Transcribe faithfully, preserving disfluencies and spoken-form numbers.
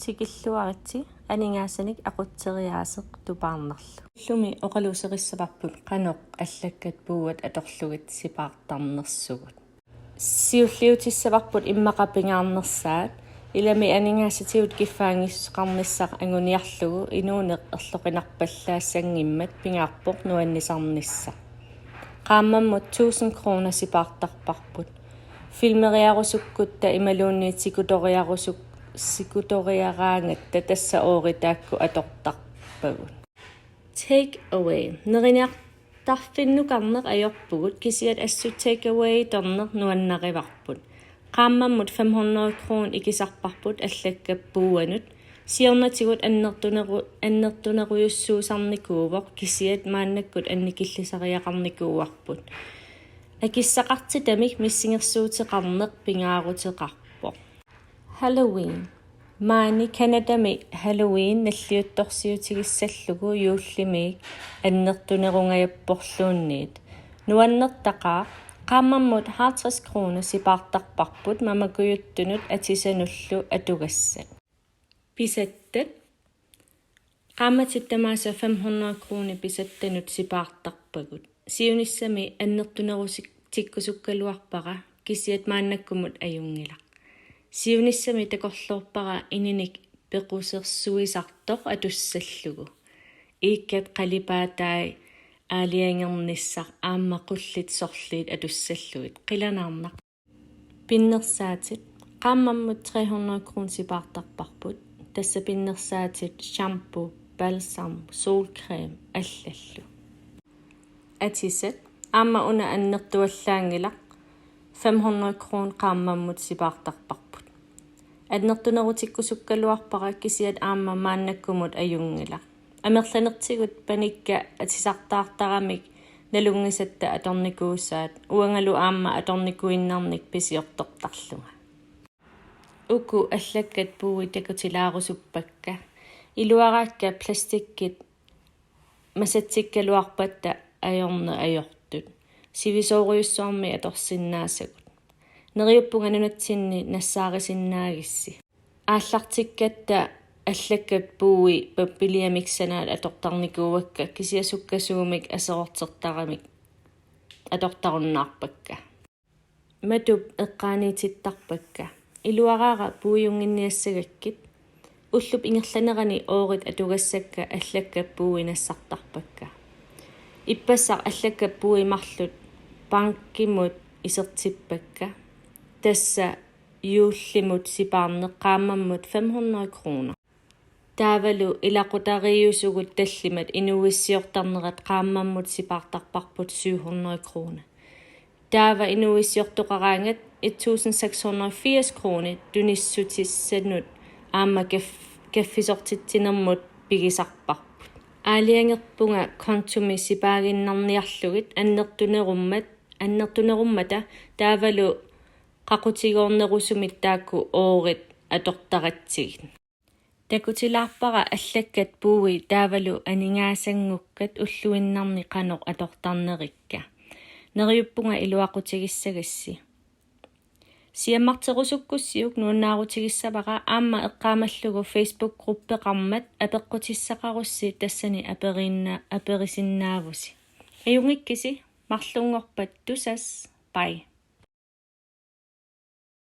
Tikilluaritsi aningaasanik aqutseriaaseq tupaarnerlu. Ullumi oqaluuserissavarput qanoq allakkat puuat atorlugit sipaartarnersugut. Siulliutissavarput immaqa pingaarnersaat, ilami aningaasatigut kiffaanngissuseqarnissaq anguniarlugu inuuneq erloqinarpallaassanngimmat pingaarpoq nuannisarnissaq. Qaammammut tusind kroner sipaartarparput. Filmeriarusukkutta imaluunniit sikutoriarusuk-, sikutoriaraangatta tassa oorit taakku atortarpagut. Take away. Neriniartarfinnukarneq ajorpugut, kisiat assut take away-torneq nuannarivarput. Qaammammut fem hundrede kroner ikisarparput allakkat puuanut. Siornatigut annertuneru-, annertunerujussuusarnikuuvoq, kisiat maannakkut annikillisariaqarnikuuarput. Akissaqartitamik missingersuuteqarneq pingaaruteqarpoq. Halloween. Maani Canadami Halloween nalliuttorsiutigissallugu juullimiik annertunerungajapporluunniit. Nuannertaqaaq, qaammammut halvtreds kroner sipaartarparput mamakujuttunut atisanullu atugassat. Pisattat. Qaammatit tamaasa fem hundrede kroner pisattanut sipaartarpagut. Siunissami annertunerusik-, tikkusukkaluarpara, kisiat maannakkumut ajunngilaq. Siunissami takorloorpara ininik pequsersuisartoq atussallugu. Iikkat qalipaatai aalajangernissaq aamma qullit sorliit atussallugit. Qilanaarnaq. Pinnersaatit. Qaammammut tre hundrede kroner sipaartarparput. Tassa pinnersaatit shampoo, balsam, solcreme allallu. Atisat. Aamma una annertuallaanngilaq, fem hundrede kroner qaammammut sipaartarparput. Annertunerutikkusukkaluarpara, kisiat aamma maannakkumut ajunngilaq. Amerlanertigut panikka atisartaartaramik nalunngisatta atornikuusaat, uangalu aamma atornikuinnarnik pisiortortarlunga. Uku allakkat puui takutilaarusuppakka. Iluaraakka plastikkit masatsikkaluarpatta ajorneq ajortut. Sivisoorujussuarmik atorsinnaasagut. Neriuppunga nunatsinni nassaarisinnaagissi. Aallartikkatta allakkat puui pappiliamik sanaat atortarnikuuakka, kisiat sukkasuumik aserortertaramik atortarunnaarpakka. Matup eqqaaniitittarpakka. Iluaraara puiunnginniassagakkit. Ullup ingerlanerani oorit atugassakka allakkat puui nassartarpakka. Ippassaq allakkat puui marluk bankimut isertippakka. Tassa juullimut sipaarneq qaammammut fem hundrede kroner. Taavalu ilaqutariiusugut tallimat inuuissiortarnerat qaammammut sipaartarparput syv hundrede kroner. Taava inuuissiortoqaraangat et tusind seks hundrede firs kroner tunissutissanut aamma kaf-, kaffisortitsinermut pigisarparput. Aalajangerpunga kontomi sipaaginnarniarlugit annertunerummat, annertunerummata taavalu qaqutigoornerusumik taakku oorit atortaratsigit. Takutilaarpara allakkat puui taavalu aningaasanngukkat ulluinnarni qanoq atortarnerikka. Neriuppunga iluaqutigissagassi. Siammarterusukkussiuk nuannaarutigissavara, aamma eqqaamallugu Facebook-gruppeqarmat apeqqutissaqarussi tassani aperiinna-, aperisinnaavasi. Ajunngikkisi, marlunngorpat tusass. Bye.